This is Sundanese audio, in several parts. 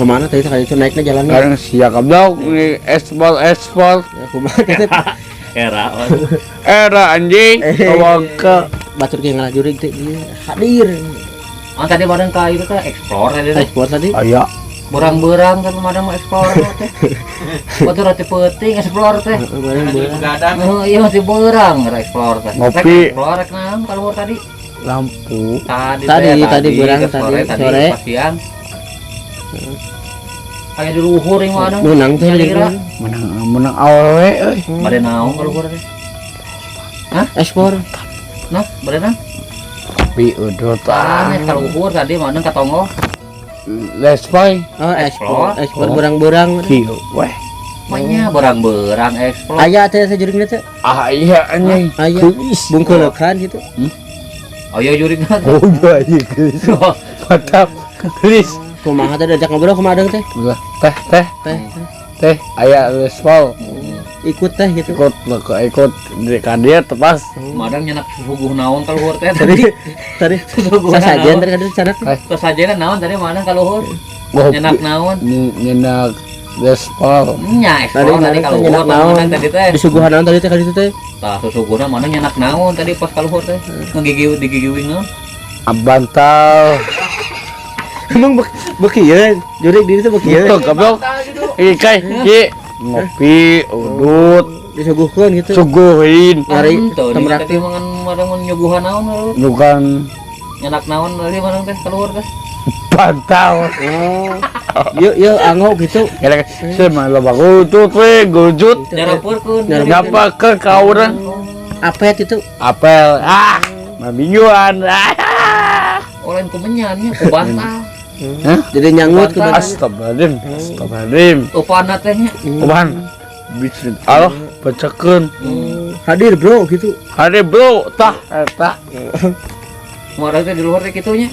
Kemana tadi tadi itu naiknya jalannya? Sekarang sia goblok ini ekspor ekspor. Ya, kumaha teh? Era. Era anjing. Ke Batur ge ngalah jurig teh ieu. Hadir. Oh, tadi bareng ka itu teh explore tadi teh. Ekspor tadi. Aya. Berang-berang kan madang mah explore teh. Batur rati peuting explore teh. Heeh, bareng beurang. Oh, iya masih berang ngera explore teh. Ngopi. Rek explore rek naon kaluhur tadi? Lampu. Tadi Tadi, teh, tadi berang, ke sore, tadi, sore. Pas siang. Kayak di luhur yang mana? Menang teh Nyalira. Menang menang awewe euy. Bade naon kaluhur teh? Ekspor. Nah, bade naon? Tapi udut ah. Aneh kaluhur tadi mana ka tonggo? Lesboy. Oh, ekspor, ekspor Oh. berang-berang. Kieu weh. Manya berang-berang explore. Aya teh sajurigna teh. Ah iya anjing. Aya. Geus. Bungkeulekan gitu. Oh iya jurig. Oh iya iya geus. Mantap. Geus. Kumaha teh diajak ngobrol kumaha deung teh? Ulah teh teh Teh teh aya lesbol. Ikut teh gitu. Ikut ikut di ka dieu tepas. Madang nyenak suguh naon kaluhur teh Tadi tadi. tadi Suguhna sasajen naon? tadi kaditu canak. Sasajena naon tadi mana kaluhur? Ngopi. Nyenak naon? Nyenak lesbol. Nya Tadi explore tadi tadi kaluhur nyenak naon? mana tadi teh. Disuguhan naon tadi teh kaditu teh? Tah susuguhna mana nyenak naon tadi pas kaluhur teh. Ngegigi digigiwing naon? Bantal. Emang bek beki ieu, jurig diri teh beki ieu. Tuh goblok. Ih kai, ki ngopi, udut, Disuguhkeun gitu. Suguhin. Nyari Henteu, di temrak tadi mangan madang mun nyuguhan naon kaluhur? Nyugan Nyenak naon tadi mana teh kaluhur teh? Bantal. Oh. Yuk yuk anggo gitu. Kira saya mah loba gujut we, gujut. Nyarapurkeun. Nyapakeun ka urang. Apet itu. Apel. Ah, mabinguan. Ah. Oh lain ku menyan nya ku bantal. Hah? Jadi nyangut ke Bantal. bantal. Astagfirullahaladzim. Astagfirullahaladzim. Upana teh nya. Kumaha? Bismillah. Allah, bacakeun. Hadir bro gitu. Hade bro, tah eta. Muara teh di luhur teh kitu nya.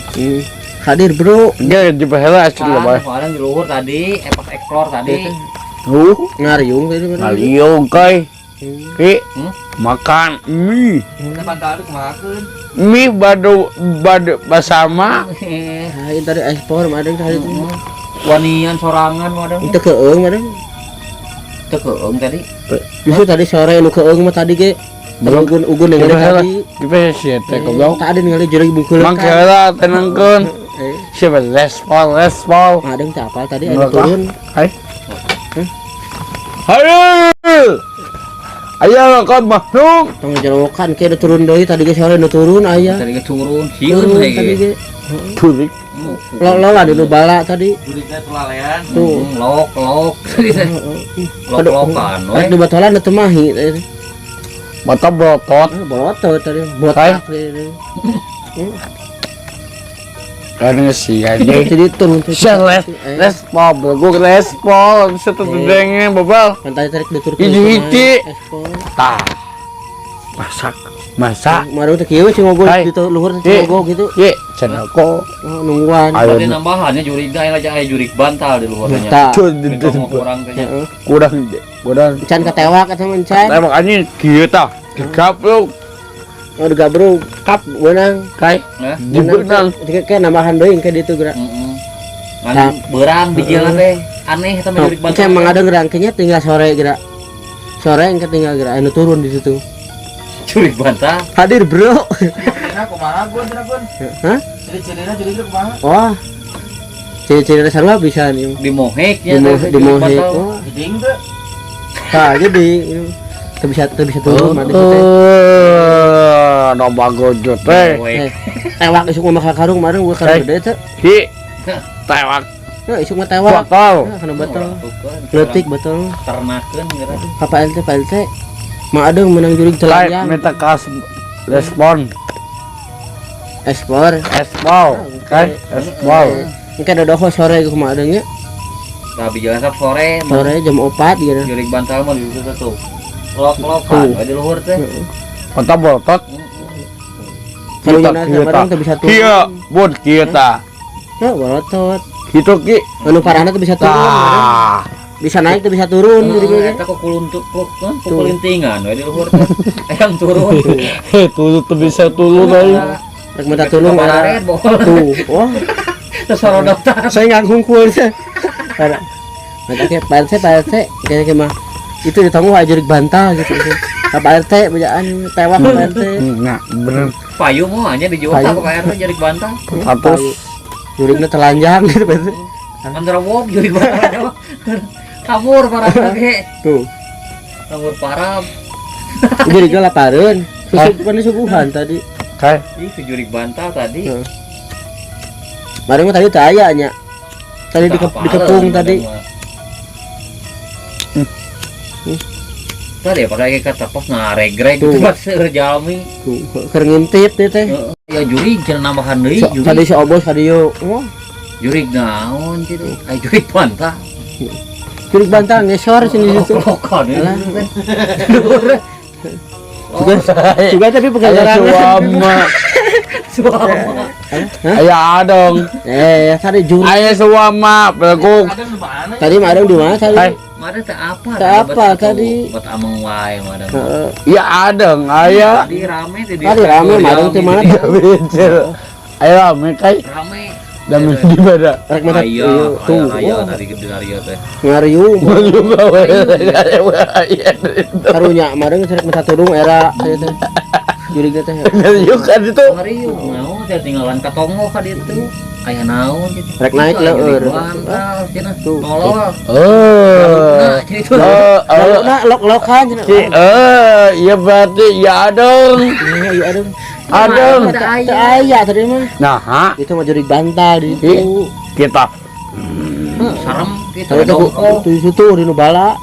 Hadir bro. Ge di baheula asli loba. Orang di luhur tadi, pas explore tadi. Ngariung tadi mana? Ngaliung kai. Ki, Hmm? makan mie. Kita bantal kumahakeun. Mie badu badu basama. Nah, ini tadi ekspor madang tadi itu. Wanian sorangan madang. Itu keung madang. Teu keung tadi. Justru tadi sore nu keung mah tadi ge. Belum. Ugun ugun ningali tadi. Di baheula sih teh goblok. Tadi ningali jurig bungkeulekan. Mang heula tenangkeun. Eh, Siapa respon respon. madang teh apal tadi anu turun. Hai. Hayo. Ayo kan makhluk. Tong jerokan ke turun deui tadi ge sore nu turun aya. Tadi ge turun, sieun Turun we tadi ge. ge. Tulik. Lo lo lah di nu bala tadi. Jurigna tulalean. Tuh. Lok lok tadi teh. Lok lokan we. Rek di batolan teu mahi tadi. Mata berotot. Ah, Borotot tadi, botak tadi. Kan sih anjing. Jadi turun tuh. Sia les respon, belegu respon, bisa tuh dengeng bebal. Kan tadi tarik diturkeun. Hiji hiji. Ekspor. Tah. Masak, masak. Maru teh kieu cingogo Hai. di luhur Ye. cingogo gitu. Ye, cenah ko. Oh, nungguan. Ayo. Tadi nambahannya jurig aya aja aya jurig bantal di luhur nya. Tah. Tuh, Kurang teh nya. Heeh. Kurang kurang. Can ketewak eta mah can. Tembak anjing kieu tah. Digaplok. Oh digabrug. Kap beunang. Kai. Nah. Dibeunang. Kayak kayak nambahan deui ke ditu geura. Heeh. Ngan beurang bijilna teh aneh eta mah jurig bantal. Kayak emang ada ngerangkenya tinggal sore geura. Sore engke tinggal geura anu turun di situ. Jurig bantal. Hadir, Bro. Cirina kumaha gun cenah gun? Hah? Ciri-cirina jurigna kumaha? Wah. Ciri-ciri sarua bisa nih. Dimohek nya Di teh, di jurig mohe. bantal. Oh, Jeding teu? tah jadi teu bisa teu bisa turun mah di situ. Eh, loba gojot teh. Dimohek. Eh, tewak isuk mah bakal karung mareng gua karung Hey. gede teh. Ki. Tewak Nah, isuk mah tewak. botol. Nah, kana botol. Tukeun, Leutik botol. Ternakeun geura. Ka Pak LT, Pak LT. Mak adeng menang jurig Kai telanjang. minta kas respon. Ekspor. Espol, kai espol. Engke dodoho sore ke kumaha adengnya. Tah bijilna sok sore Sore jam 4 gitu. jurig bantal mah di situ tuh. Lok-lokan we di luhur teh. Mata botot. Kalau Kita nyana kieu sama tah. teu bisa turun. Kieu, bun kieu tah. Ya, bolotot. Kitu ki. Anu parahna teu bisa turun. Tah. Bisa naik teu bisa turun jadi Heeh, ge. eta kukuluntuk kukulintingan we di luhur teh. Hayang turun. Heh, tulu teu bisa tulu deui. Rek minta tulung Bararet ada. bohol. Tuh, wah, Terus sorodok tah. saya nggak hungkul sih. Mata ke Pak RT, Pak RT kayaknya mah itu ditangguh aja jurig bantal gitu. Pak RT bejaan tewak Pak RT. Nah, bener. Payu mah hanya dijual Payu. ke Pak RT jurig bantal. Satu. Jurigna telanjang gitu Pak RT. Antara wok jurig bantal. Kabur parah ge. Tuh. Kabur parah. Jurigna lapareun. Susu suguhan tadi. Kai. Itu jurig bantal tadi. Heeh. Mari mah tadi teu aya nya. Tadi dikepung tadi. Tadi pakai kata pas ngaregreg itu pas seueur jalmi. Tuh, keur ngintip teh teh. Ya jurig cenah nambahan deui jurig. Tadi si Obos ka dieu. Wah, jurig naon kitu? Ai jurig bantal. Jurig bantal ngesor sini situ. Lokan. Juga tapi pegangan. Suama. Suama. Aya adong. Tadi jurig. Aya suama beleguk. Tadi mah adong di mana tadi? Mada teh apa? Teh apa tadi? Buat ameng wae mada. Iya adeng aya. Tadi rame teh. Tadi rame madang teh mana? Aya rame kai. Rame. Dami di mana? Rek mata tuh. Aya tadi gede area teh. Ngariung. Karunya madang rek mata tudung era teh. Jurig teh. Ngariung kan itu. Ngariung naon teh tinggalan ka tonggo ka ditu. Aya naon gitu. Rek naik leueur. Bantal cenah. Tolol. Eh. Nah, lok-lokan cenah. Iya berarti ya adeng. Iya adeng. Adeng. Teu aya tadi mah. Nah, itu mah jurig bantal di situ. Kita. Serem gitu. Itu situ di nu bala.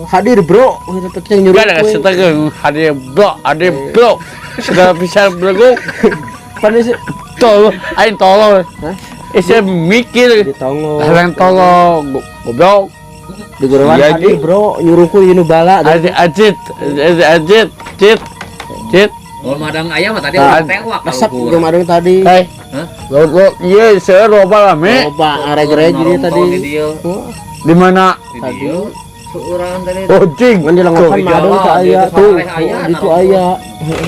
Hadir bro, kita nyuruh. Gak ada setengah hadir bro, hadir bro. Sudah bisa beleguk. Panis tolong, aing tolong. Saya mikir. Orang tolong, goblok. Di guruan hadir bro, nyuruhku di nu bala. Ajit, ajit, cit, cit. Oh, madang ayam mah tadi tewak. Resep jeung madang tadi. Hei. Hah? Lo ieu seueur loba rame. Loba areg-reg jadi tadi. Di mana? Tadi. Seorang tadi. Kucing. Ngan dilengokan madang teu aya tuh. Ditu aya.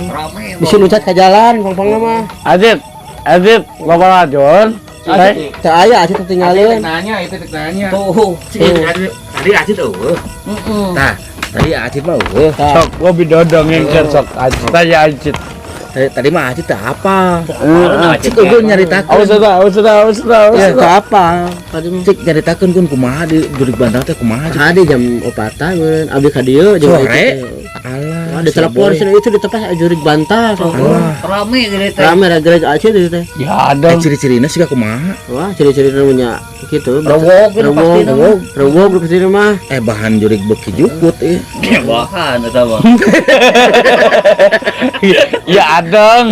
Rame. Bisi loncat ka jalan pang-pangna mah. Ajit, ajit, loba rajon. Hei, teu aya Ajit ketinggalan. Nanya itu nanya. Tuh. Tadi Ajit eueuh. Heeh. Tah, tadi Ajit mah eueuh. Sok gua bidodong engker sok Ajit tanya Ajit. Tadi mah Ajit teh apa? Ajit Cik eueuh nyaritakeun. Awas eta, awas eta, awas eta. Ya, teu apa? Tadi mah Cik nyaritakeun kun kumaha di jurig bantal teh kumaha. Tadi jam 4-an meureun abdi ka dieu jeung sore. Alah, ada telepon cenah itu ditepas jurig bantal. Rame gede teh. Rame reg-reg aja itu teh. Ya ada. Ciri-cirina sih kumaha? Wah, ciri-cirina nya gitu. Rewog pasti rewog. Rewog pasti mah. Bahan jurig beuki jukut ieu. Bahan eta mah. Ya adeng.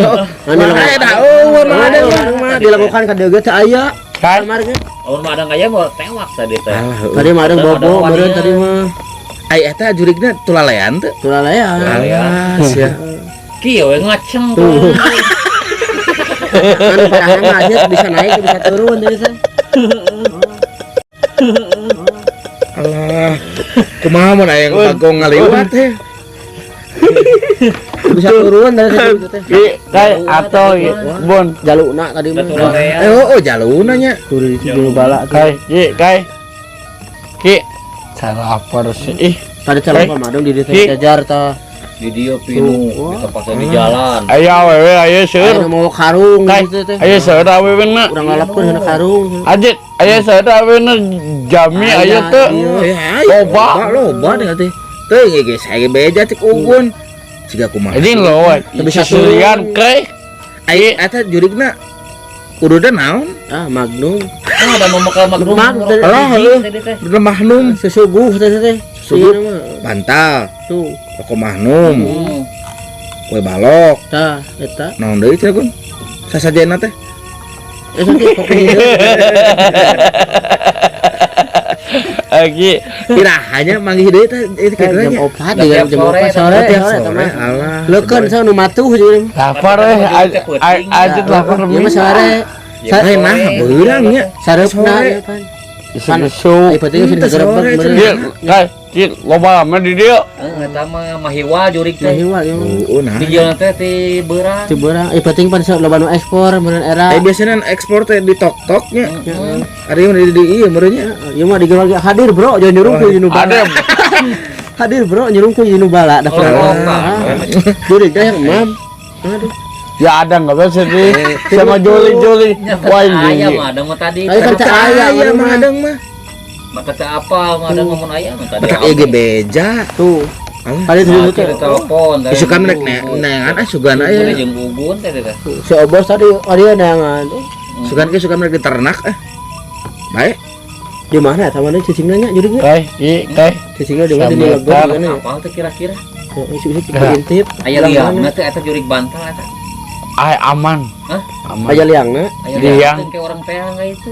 Mana dilakukan ka dieu ge teu aya. Kan Amun madang aya mah tewak tadi teh. Tadi madang bobo meureun tadi mah. Ai eta jurigna tulalean teu? Tulalean. Alah, sia. Kieu we ngaceng. Tuh. Kan parahna aja bisa naik bisa turun tadi teh. Alah. Kumaha mun aya bagong ngaliwat teh? Bisa turun dari tadi teh. Ki, kai atau bon jaluna tadi mah. Oh, jaluna nya. Turun di dulu bala. Kai, ki, kai. Ki. Salah lapar sih. Ih, tadi calon madang di dieu jajar tah. Di dieu pinu, di tempatnya di jalan. Aya awewe aya seueur. Aya mau karung gitu teh. Aya seueur awewe na. Urang lalapkeun heuna karung. Ajit, aya seueur awewe na jami aya teu. Loba, loba deh teh. Teu geus aya beja cek ugun. Siga kumaha. Ini loh, bisa surian kai. Ai eta jurigna ududa naon? Ah, Magnum. Ah, ada mau makan Magnum. Alah, heuh. Udah Magnum sesuguh teh teh. Suguh bantal. Tuh, rokok Magnum. Kue balok. Tah, eta. Naon deui cenah kun? Sasajena teh. Eta teh kopi hideung. Aki irahanya manggih deui teh itu kira jam 4 jam 4 sore sore alah. Leukeun sa nu matuh jeung lapar ajit lapar ieu mah sore. Sare nah beurang nya. Sareupna ieu pan. Isuk. Ai penting sih digerebek Iya, kai, Ki loba mah di dieu. Heeh, eta mah mahiwal jurig teh. Mahiwal ieu. Oh, nah. Dijieun teh ti beurang. Ti beurang, penting pan sok loba nu ekspor meureun era. Eh biasanya ekspor teh di tok-tok nya. Heeh. Ada yang di ieu meureun nya. Ieu mah digelar ge hadir bro, jangan nyurung ku nu bala. Ada Hadir bro, nyurung ku nu bala daftar. Oh, Jurig teh yang mam. Aduh. Ya ada nggak bisa sih sama joli-joli. Wah Ayam ini. ada mah tadi. Ayo kan cak aya Aya mah. mah adeng mah. Mata teh apa mah ada ngomong ayam mah tadi. Batak ieu ge beja. Tuh. Alah. Tadi Nah, dulu kita teh. telepon. Isu kami rek neangan ah sugan aya. Jeung Gugun teh teh. Si Obos tadi ada neangan. Sugan ge sugan rek diternak ah. Baik. Di mana eta mana cicingna nya jurigna? Teh, i, teh. Cicingna di mana di Sameter. lebon mana? Apa teh kira-kira? Isuk-isuk diintip. Aya liangna teh eta jurig bantal eta. Ay aman. Hah? Aman. Aya liangna. Aya Liang. liang teh kayak orang teang itu.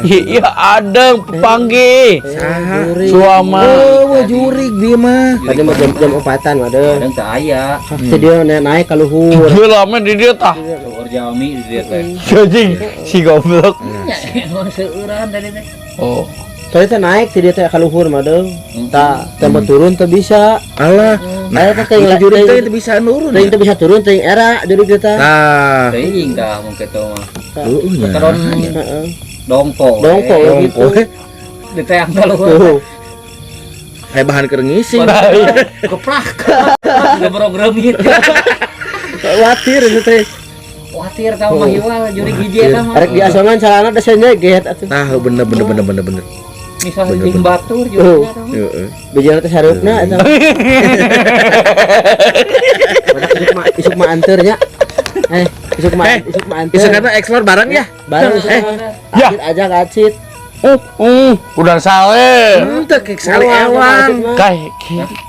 Iya ada pepanggih. Saha? Suama. Oh, jurig dia mah. Tadi mah jam 4-an mah deh. Kadang teu aya. Si dia naik ka luhur. Dia lama di dia tah. Seueur jalmi di dieu teh. Anjing si goblok. Nya emang seueuran tadi teh. Oh. Tadi teh naik si dia teh ka luhur mah deh. Tah, tembak turun teu bisa. Alah. Nah, Nah, teh itu jurig teh teu bisa nurun. Teuing teu bisa turun teuing era jurig teh tah. Tah. Teuing tah mun kitu mah. Heueuh nya. Keteron Heeh. dongko. Dongko Dongko gitu. Di teang ka luhur. Tuh. Kayak bahan keur ngising. Keprak. Gebrok reungit. Khawatir itu teh. Khawatir ka mah hiwal jurig hiji eta mah. Arek diasongan calana teh senyeget atuh. Tah bener bener bener bener bener. Misal jeung batur jurig eta mah. Heeh. Bijana teh sareupna eta. Isuk mah anteur nya. Isuk mah isuk mah anteur. Isuk kata ekspor barang ya? Barang isuk mah. Ya. Acit aja ka acit. Udah sale. Henteu kek sale ewang. Kai,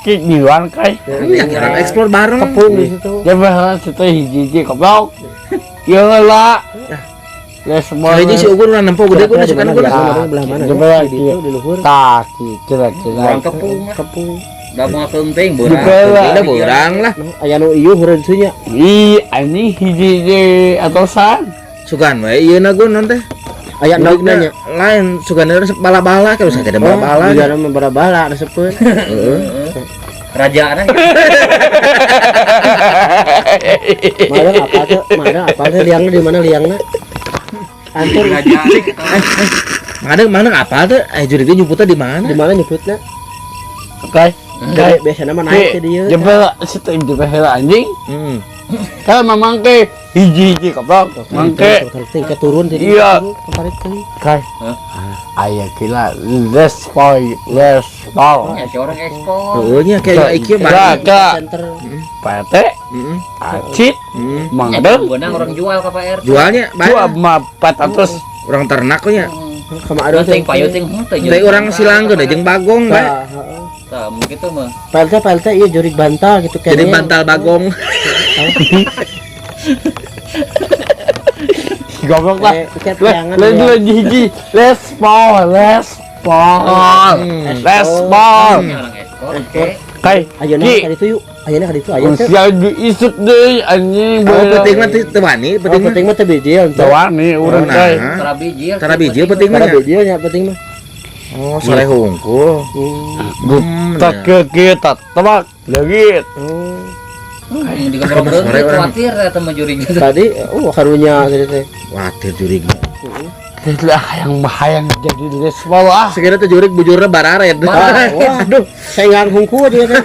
ki diwan kai. Yang orang ekspor bareng. Kepung di situ. Ya bahkan situ hiji-hiji goblok. Ya lah. Les semua. Hiji si Ugun urang nempo gede gua Di suka mana gua. belah mana? Belah Di ditu di luhur. Tah, kira-kira. Urang kepung lah. Kepung. Da moal penting beurang. Beurang. Udah beurang lah. Aya nu ieu heureun nya. Ih, anjing hiji-hiji atosan. Sugan we ieu na gun non teh. Aya endogna nya. Lain sugan resep bala-bala kalau sakit bala-bala. Bijana mah bala-bala resepeun. Heeh. Rajaan Mana apa tuh? Mana apa tuh liangna di mana liangna? Antur rajaan. Mana mana apa tuh? Jurig ge nyumputna di mana? di mana nyebutna? Kai. Kai. Biasana mah naik ke dieu. Jebel situ jebel anjing. Heeh. Kan mamang ke hiji-hiji goblok. Mangke Teuing ke turun tadi. Iya. Tarik teuing. kai. Aya kila les boy, les ball. Ya si orang ekspor. Heeh nya kayak ieu Ka barang. ka Center. PT Heeh. Acit Heeh. Mangdeng Benang orang jual ka Pak RT. Jualnya dua banyak. ma 400 Orang ternak nya. Sama ada Penting payu ting henteu. Teh orang silangkeun jeung bagong bae. Tah, heeh. Tah mun kitu mah. PLT PLT iya jurig bantal gitu Jadi kayaknya. bantal bagong. goblok lah. Ikat Les liangan les ya. les hiji les ball, les ball, les ball. Nya orang ekspor oke. Kai Ayeuna ki ka ditu yuk. Ayeuna ka ditu aya teh. usia isuk deui anjing. Oh, penting mah teu wani, Oh, penting mah. penting mah teu bijil. Teu wani urang Oh, kai. nah. Tara bijil. Tara bijil penting mah. Tara nya. bijil nya penting mah. Oh, sore hungkul. Tak ke kita tebak leungit. Oh. Digebrok Sore orang. khawatir eta mah jurig. Tadi oh karunya tadi teh. Watir jurig. Lah yang bahaya jadi les ball ah. Sekira tuh jurig bujurna barared. Wah, aduh, saya nggak hungkul dia teh.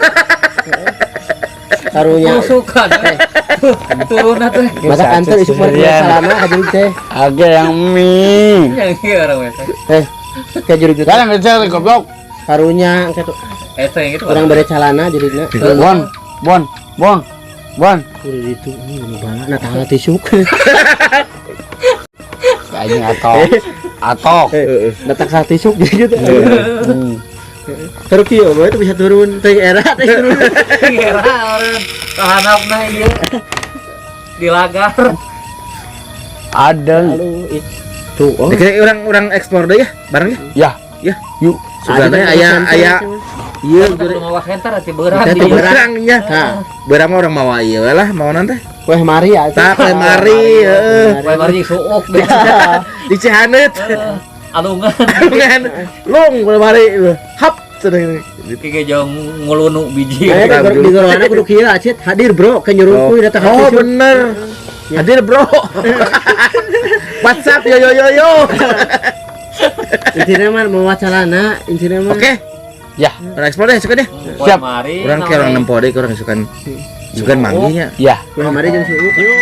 Karunya. Tusukan. Turun teh. Masa kantor isuk mah celana ka jurig teh. Agak yang mie. Yang ieu orang we. Eh, ka jurig teh. Kan ngecel goblok. Karunya kitu. Eta yang gitu. Urang bere calana jurigna. Bon, bon, bon, bon. Udah itu ini nu bala na tanggal tisuk. Anjing atau atau. Datang saat tisuk jadi gitu. Terus kieu bae itu bisa turun teh era teh turun. Era orang tahanapna ieu. Di lagar. Ada. Lalu itu oh. Dikira orang-orang ekspor deh ya barangnya. Ya. Ya. Yuk. Sugana aya aya ieu Kudu mawa henter ati beurang. Teh beurang. berangnya. Tah, Berang mah orang mawa ieu we lah mau nanti. kue mari atuh. Tah kue mari heeh. Poe mari suuk deh. Di Cihanet. Alungan. Dengan long kue mari. Hap. Kayak jauh ngulunu biji. Eh, di goroana kudu kieu acit hadir bro ke nyuruh datang. Oh bener. Hadir bro. WhatsApp yo yo yo yo. Intinya mah mau wacalana intinya mah. Oke. Ya. Orang explore deh suka deh. Siap. Orang kayak orang nempo deh orang sukan sukan manggihnya. Ya. Mari jeung suuk. Yuk.